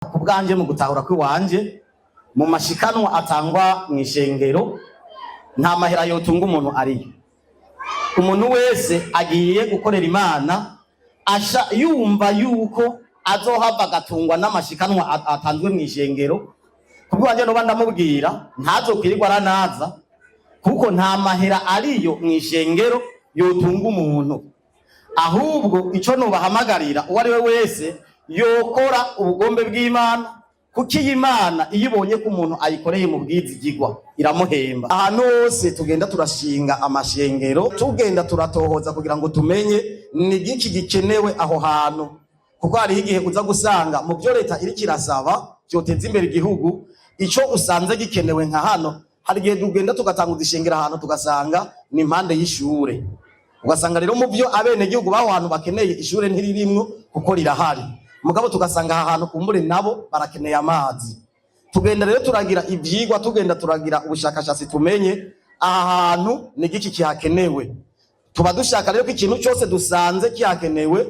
Ku bwanje, mu gutahura kw'iwanje, mu mashikanwa atangwa mu ishengero nta mahera yotunga umuntu ariyo. Umuntu wese agiye gukorera Imana asha yumva yuko azohava agatungwa n'amashikanwa atanzwe mu ishengero, ku bwanje noba ndamubwira ntazokwirirwa aranaza, kuko nta mahera ariyo mu ishengero yotunga umuntu. Ahubwo ico nobahamagarira, uwo ari we wese yokora ubugombe bw'Imana, kuko iyi Imana iyo ibonye ko umuntu ayikoreye mu bwizigirwa iramuhemba. Ahantu hose tugenda turashinga amashengero, tugenda turatohoza kugira ngo tumenye ni igiki gikenewe aho hantu, kuko hariho igihe uza gusanga mu byo leta iriko irasaba vyoteza imbere igihugu, ico usanze gikenewe nka hano. Hari igihe tugenda tugatanguza ishengero ahantu, tugasanga ni impande y'ishure, ugasanga rero mu byo abenegihugu b'aho hantu bakeneye ishure ntiririmwo, kuko rirahari, mugabo tugasanga aha hantu kumbure nabo barakeneye amazi. Tugenda rero turagira ivyigwa, tugenda turagira ubushakashatsi, tumenye aha hantu ni igiki kihakenewe. Tuba dushaka rero ko ikintu cyose dusanze kihakenewe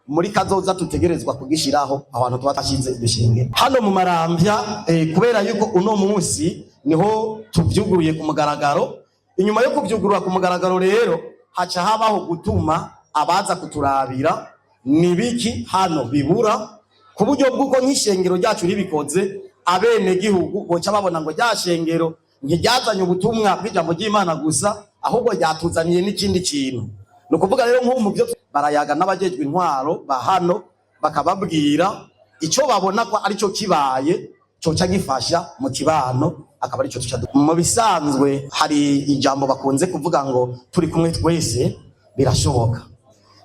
muri kazoza tutegerezwa kugishiraho aho hantu tuba twashinze iryo hano mu Maramvya. Kubera yuko uno munsi niho tuvyuguruye ku mugaragaro, inyuma yo kuvyugurura ku mugaragaro rero haca habaho gutuma abaza kuturabira nibiki hano bibura, ku buryo bw'uko nk'ishengero ryacu ribikoze, abenegihugu boca babona ngo rya shengero ntiryazanye ubutumwa bw'ijambo ry'Imana gusa, ahubwo ryatuzaniye n'ikindi kintu. Ni ukuvuga rero nk'ubu mu byo barayaga n'abajejwe intwaro ba hano, bakababwira ico babona ko arico kibaye coca gifasha mu kibano, akaba arico tuca. Mu bisanzwe hari ijambo bakunze kuvuga ngo "Turi kumwe twese birashoboka".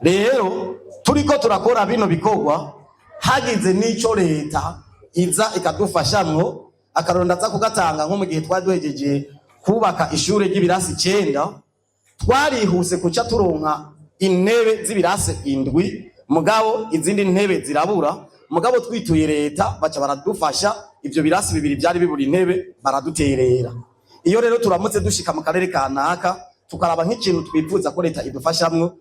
Rero turiko turakora bino bikorwa, hagize n'ico leta iza ikadufashamwo, akaronda aza kugatanga, nko mu gihe twari duhejeje kubaka ishure ry'ibirasi 9, twarihuse kuca turonka intebe z'ibirasi 7, mugabo izindi ntebe zirabura. Mugabo twituye leta, baca baradufasha, ivyo birasi bibiri byari bibura intebe baraduterera. Iyo rero turamutse dushika mu karere kanaka, tukaraba nk'ikintu twifuza ko leta idufashamwo,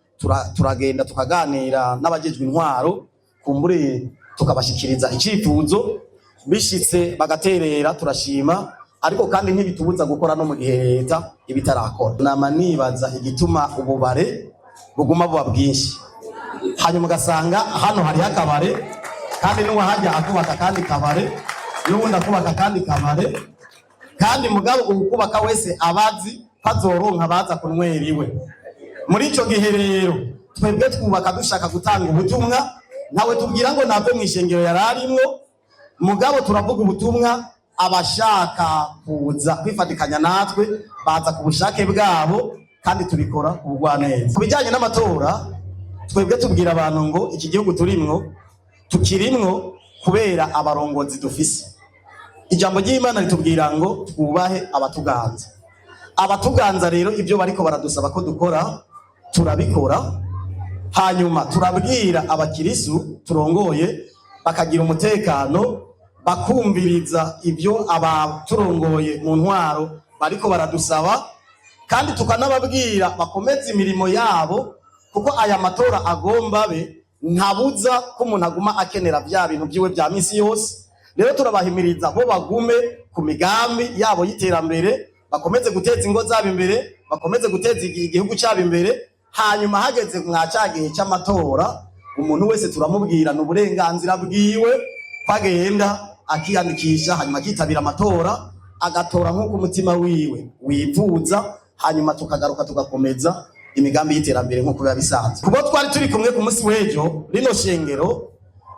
turagenda tukaganira n'abajejwe intwaro, kumbure tukabashikiriza icifuzo, bishitse bagaterera turashima. Ariko kandi ntibitubuza gukora no mu gihe leta ibitarakora. Nama nibaza igituma ububare buguma buba bwinshi, hanyuma ugasanga hano hariho akabare, kandi n'uwahajya akubaka kandi kabare, n'uwundi akubaka kandi kabare, kandi mugabo uwukubaka wese abazi ko azoronka baza kunywera iwe. Muri ico gihe rero twebwe twubaka dushaka gutanga ubutumwa, ntawe tubwira ngo nave mu ishengero yari arimwo, mugabo turavuga ubutumwa. Abashaka kuza kwifatikanya natwe baza ku bushake bwabo, kandi tubikora ubugwaneza. Ku bijyanye n'amatora, twebwe tubwira abantu ngo iki gihugu turimwo, tukirimwo kubera abarongozi dufise. Ijambo ry'Imana ritubwira ngo twubahe abatuganza. Abatuganza rero ibyo bariko baradusaba ko dukora turabikora. Hanyuma turabwira abakirisu turongoye bakagira umutekano, bakumviriza ibyo abaturongoye mu ntwaro bariko baradusaba, kandi tukanababwira bakomeze imirimo yabo, kuko aya matora agomba be ntabuza ko umuntu aguma akenera bya bintu byiwe bya misi yose. Rero turabahimiriza bo bagume ku migambi yabo y'iterambere, bakomeze guteza ingo zabo imbere, bakomeze guteza igihugu cyabo imbere. Hanyuma hageze mwa ca gihe cy'amatora, umuntu wese turamubwira ni uburenganzira bwiwe ko agenda akiyandikisha, hanyuma akitabira amatora, agatora nk'uko umutima wiwe wifuza, hanyuma tukagaruka tugakomeza imigambi y'iterambere nk'uko biba bisanzwe. Kubo twari turi kumwe ku munsi w'ejo, rino shengero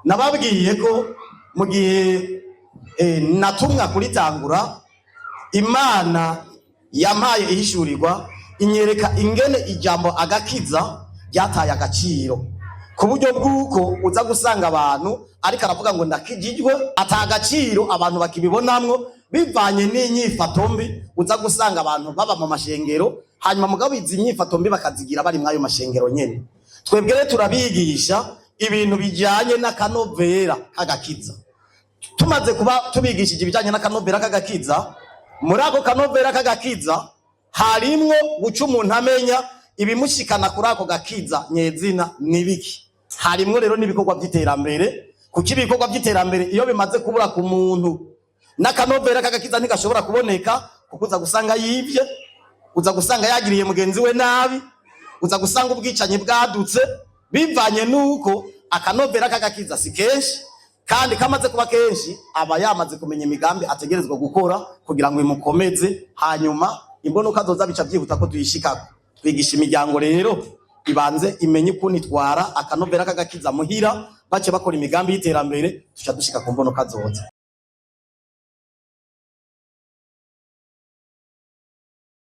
nababwiye ko mu gihe natumwa kuritangura, Imana yampaye ihishurirwa, inyereka ingene ijambo agakiza ryataye agaciro, ku buryo bw'uko uza gusanga abantu ariko aravuga ngo "Ndakijijwe", ata agaciro abantu bakibibonamwo, bivanye n'inyifato mbi uza gusanga abantu baba mu mashengero. Hanyuma mugabo izi nyifato mbi bakazigira bari mw'ayo mashengero nyene. Twebwe rero turabigisha ibintu bijyanye n'akanovera k'agakiza. Tumaze kuba tubigishije ibijyanye n'akanovera k'agakiza, muri ako kanovera k'agakiza harimwo guca umuntu amenya ibimushikana kuri ako gakiza nyezina nibiki. Harimwo rero n'ibikorwa by'iterambere. Kuko ibikorwa by'iterambere iyo bimaze kubura ku muntu, n'akanovera k'agakiza ntigashobora kuboneka, kuko uza gusanga yibye, uza gusanga yagiriye mugenzi we nabi, uza gusanga ubwicanyi bwadutse, bivanye n'uko akanovera k'agakiza si kenshi. Kandi kamaze kuba kenshi, aba yamaze kumenya imigambi ategerezwa gukora kugira ngo imukomeze, hanyuma imbonuka zoza bica byihuta ko tuyishikako. Twigisha imiryango rero ibanze imenye ukuntu itwara akanovera k'agakiza muhira, bace bakora imigambi y'iterambere, tuca dushika ku mbonuka zoza.